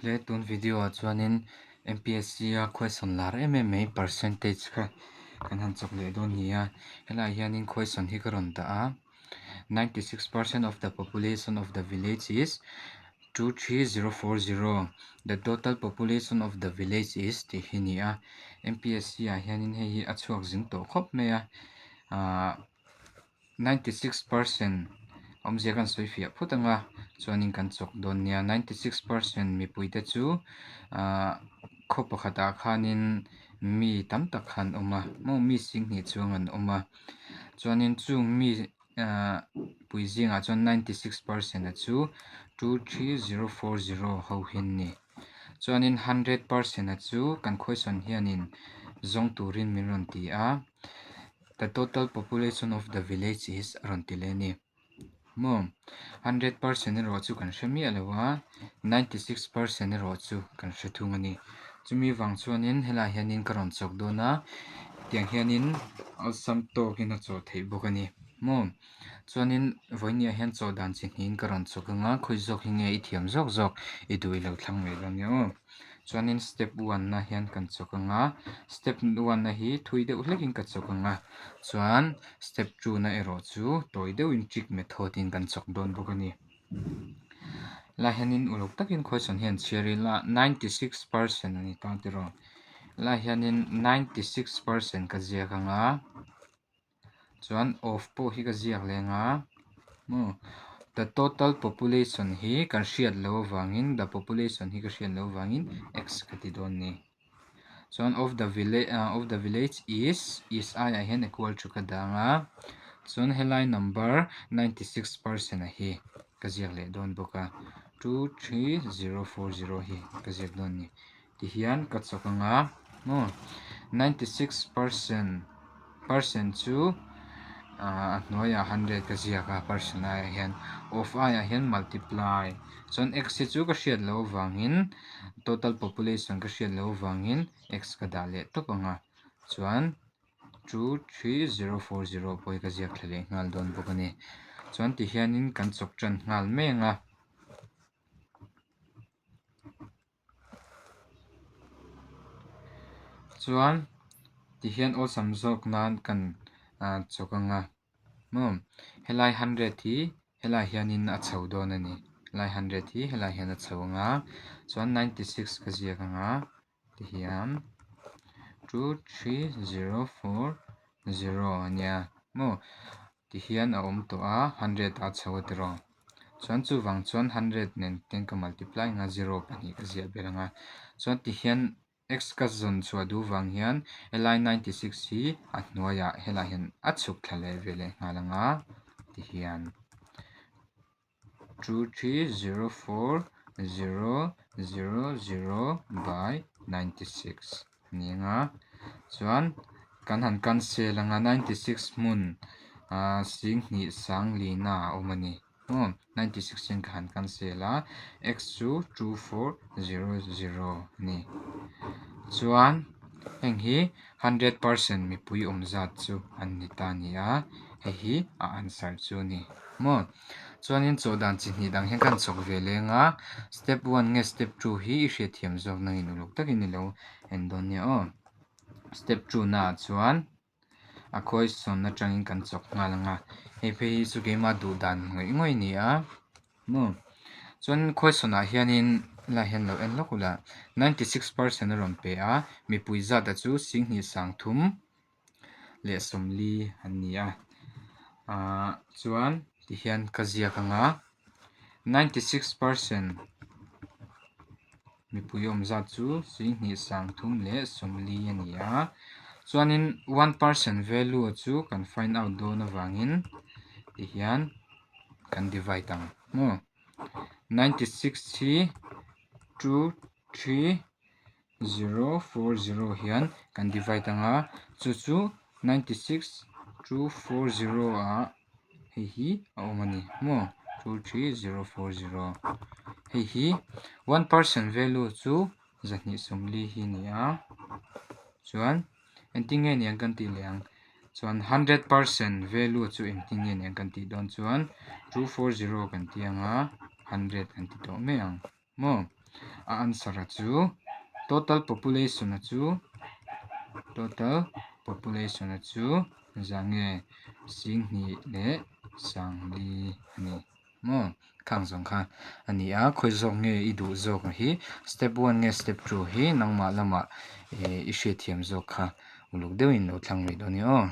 Hle tun video ah chuanin MPSC a question lar em em mai percentage kha kan han chawk leh dawn ni a helaiah hianin question hi ka rawn dah a 96 percent of the population of the village is 23040 the total population of the village is tih hi a ni a MPSC ah hianin hei hi a chhuak zing tawh khawp mai a ahh. 96% awmzia kan sawi fiah phut ang a, chuanin kan chawk dawn nia. 96% mipuite chu ahh khaw pakhatah khanin mi tam tak kha an awm a, maw mi singhnih chuang an awm a, chuanin chung mi ahh pui zingah chuan 96% a chu 23040 ho hi an ni. Chuanin 100% a chu kan khawisawn hianin zawng turin min rawn ti a. The total population of the village is a rawn ti leh a ni. Maw? 100% erawh chu kan hre miah lo a, 96% erawh chu kan hre thung a ni. Chumi vang chuanin helaiah hianin ka rawn chawk dawn a, tiang hianin awlsam tawkin a chawh theih bawk a ni. Maw? Chuanin vawinia hian chawh dan chi hnihin ka rawn chawk ang a, khawi zawk hi nge i thiam zawk zawk i duh i lo thlang mai dawn nia aw. Chuanin step one na hian kan chawk ang a, step one na hi thui deuh hlekin ka chawk ang a, chuan step two na erawh chu tawi deuhin trick method in kan chawk dawn bawk a ni. Helaiah hianin uluk takin question hi an chhiar ila 96 percent a ni ta tiraw. Helaiah hianin 96 percent ka ziak ang a. Chuan of pawh hi ka ziak leng a maw the total population hi kan hriat loh avangin the population hi ka hriat loh avangin x ka ti dawn a ni. Chuan of the village of the village is is aiah hian equal to ka dah ang a chuan helai number 96 percent a hi ka ziak leh dawn bawk a 23040 hi ka ziak dawn a ni. Tihian ka chawk ang a maw 96 percent percent chu a hnuaiah 100 ka ziak a percent aiah hian of aiah hian multiply chuan x hi chu ka hriat loh avangin total population ka hriat loh avangin x ka dah leh tawp ang a chuan 23040 pawh hi ka ziak thla leh nghal dawn bawk a ni chuan tihianin kan chawk tan nghal mai ang a. Chuan tihian awlsam zawk nan kan chawk ang a maw helai 100 hi helai hianin a chho dawn a ni helai 100 hi helai hian a chho ang a chuan 96 ka ziak ang a tihian 23040 a nia maw. Tihian a awm tawh a, 100 a chho a tiraw. Chuan chuvang chuan 100 nen ten ka multiply ang a, zero pahnih ka ziah ber ang a. Chuan tihian x ka zawn chhuah duh vang hian helai 96 hi a hnuaiah helaiah hian a chhuk thla leh ve leh nghal ang a, tihian. 2304000 by 96 a ni ang a chuan kan han cancel ang a 96 hmun ah singhnih sang lina a awm a ni maw 96 hian ka han cancel a x chu 2400 a ni chuan heng hi 100% mipui awm zat chu an ni ta a ni a hei hi a answer chu a ni maw. Chuanin chawh dan chi hnih dang hian ka han chawk ve leng a, step one nge step two hi i hriatthiam zawk nangin uluk takin i lo en dawn nia aw. Step two naah chuan a khawisawn atangin kan chawk nghal ang a, hei phei hi chu keimah duh dan ngawih ngawih a ni a maw. Chuan khawisawnah hianin helaiah hian lo en lawk ula 96 percent a rawn pe a, mipui zat chu singhnih sangthum. leh 40 an ni a ahh chuan tihian ka ziak ang a 96 percent mipui awm zat chu singhnih sangthum leh 40 a ni a chuanin one percent value chu kan find out dawn avangin tihian kan divide ang maw 96 hi 2 3 040 hian kan divide ang a, chu chu 96 240 ah hei hi a awm a ni maw 23040 hei hi one percent value chu 240 hi a ni a chuan engtin nge niang kan tih leh ang chuan 100% value chu engtin nge niang kan tih dawn chuan 240 kan ti ang a 100 kan ti tawh mai ang. Maw? A answer a chu total population a chu total population a chu zah nge 2000 leh 40 a ni maw? Khang zawng kha a ni a, khawi zawk nge i duh zawk hi step one nge step two hi nangmah lamah i hriatthiam zawk kha uluk deuhin lo thlang mai dawn nia aw.